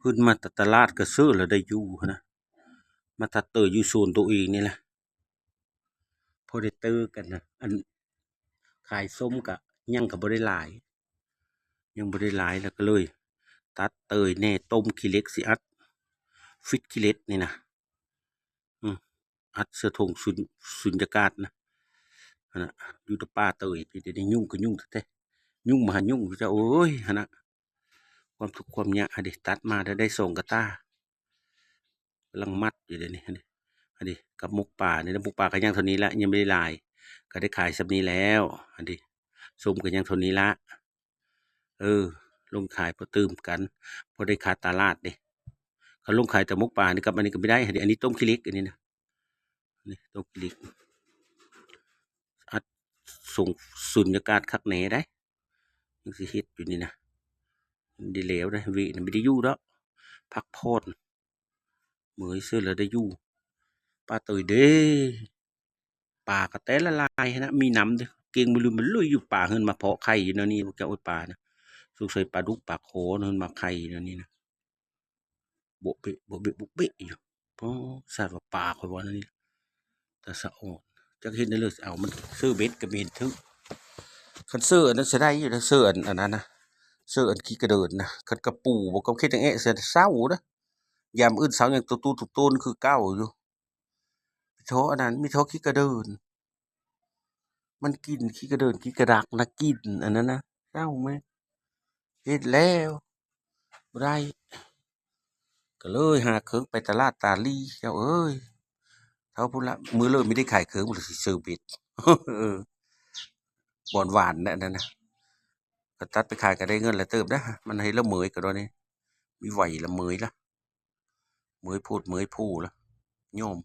ຂຶ້ນມາແຕ່ຕະຫຼາດກະຊື້ແລ້ວໄດ້ຢູ່ຫັ້ນນະ ມາຕັດເຕີຍຢູ່ສວນໂຕເອງນີ້ແຫຼະ ພໍໄດ້ເຕີກັນນະ ອັນຂາຍສົ້ມກະຍັງກະບໍ່ໄດ້ຫຼາຍ ຍັງບໍ່ໄດ້ຫຼາຍ ແລ້ວກະເລີຍຕັດເຕີຍແດ່ ຕົ້ມຂີ້ເຫຼັກຊິອັດ ຟິດຂີ້ເຫຼັກນີ້ນະ ອື ອັດເສື້ອຖົງສຸນ ສຸນຍາກາດນະ ຫັ້ນນະ ຢູ່ແຕ່ປ່າເຕີຍ ດຽວນີ້ຍຸງກະຍຸງແທ້ໆ ຍຸງມາຫາຍຸງຢູ່ຈ້າ ໂອ້ຍ ຫັ້ນນະ ຄວາມທຸກຄວາມຍາກ ຫັ້ນເດ ຕັດມາໄດ້ ໄດ້ສອງກະຕ່າ ກຳລັງມັດຢູ່ເດນີ້ ຫັ້ນເດ ຫັ້ນເດ ກັບໝົກປານີ້ນະ ໝົກປາກະຍັງເທົ່ານີ້ແຫຼະ ຍັງບໍ່ໄດ້ຫຼາຍ ກະໄດ້ຂາຍສ່ຳນີ້ແລ້ວ ຫັ້ນເດ ສົ້ມກະຍັງເທົ່ານີ້ລະ ເອີ ລົງຂາຍພໍຕື່ມກັນ ພໍໄດ້ຄາຕະຫຼາດເດ ຄັນລົງຂາຍແຕ່ໝົກປານີ້ກັບອັນນີ້ກະບໍ່ໄດ້ ອັນນີ້ຕົ້ມຂີ້ເຫຼັກ ອັນນີ້ນະ ນີ້ຕົ້ມຂີ້ເຫຼັກ ອັດສົງ ສຸນຍາກາດຄັກແນ່ໃດ ຍັງຊິເຮັດຢູ່ນີ້ນະ ໄດ້ແລ້ວເດ້ ເວນະ ບໍ່ໄດ້ຢູ່ດອກ ພັກຜ່ອນ ເມື່ອຍຊື່ແລ້ວໄດ້ຢູ່ ປາເຕີຍເດ້ ປາກະແຕ່ລະລາຍຫັ້ນນະ ມີນຳເດ້ ເກັ່ງມາລຸຍມາລຸຍຢູ່ ປາເຫີນມາເພາະໄຂ່ຢູ່ແນວນີ້ ພວກເຈົ້າ ໂອ້ຍ ປານະ ສົງໄສປາດຸກປາຄໍເຫີນມາໄຂ່ຢູ່ແນວນີ້ນະ ໂບະເບະ ໂບະເບະ ໂບະເບະຢູ່ ໂອ້ ສາດວ່າປາ ຂ້ອຍວ່າແນວນີ້ ຕາສະອອນ ຈັກເຮັດແນວເລີຍ ເອົາມັນ ເຊີເບັດກະບໍ່ເຫັນຖືກ ຄັນເຊີອັນນັ້ນໃຊ້ໄດ້ຢູ່ນະ ເຊີອັນ ອັນນັ້ນນະ ເຊີອັນຂີ້ກະເດີນນະ ຄັນກະປູບໍ່ ກະເຮັດຫຍັງແອະ ໃຊ້ເຊົາເດ້ ຍາມອື່ນເຊົ້າຍັງໂຕຕູ້ໂຕໂຕນຄືເກົ່າຢູ່ ມີທໍ່ອັນນັ້ນ ມີທໍ່ຂີ້ກະເດີນ ມັນກິນຂີ້ກະເດີນຂີ້ກະດັກນະ ກິນອັນນັ້ນນະ ເຊົາແມ່ ເຮັດແລ້ວບໍ່ໄດ້ ກະເລີຍຫາເຄື່ອງໄປຕະຫຼາດຕາຫຼີ ເຈົ້າເອີຍ ເທົ່າພຸ້ນລະ ມື້ເລີກມີໄດ້ຂາຍເຄື່ອງ ບໍ່ລະຊິເຊີເບັດ ເອີ ບ່ອນຫວານນະ ອັນນັ້ນນະ ກະຕັດໄປຂາຍກະໄດ້ເງິນຫຼາຍເຕີບນະ ມັນເຮັດລະເມີຍກະດອນນີ້ ມີໄຫວລະເມີຍລະ ເມີຍໂພດເມີຍໂພລະ ຍອມ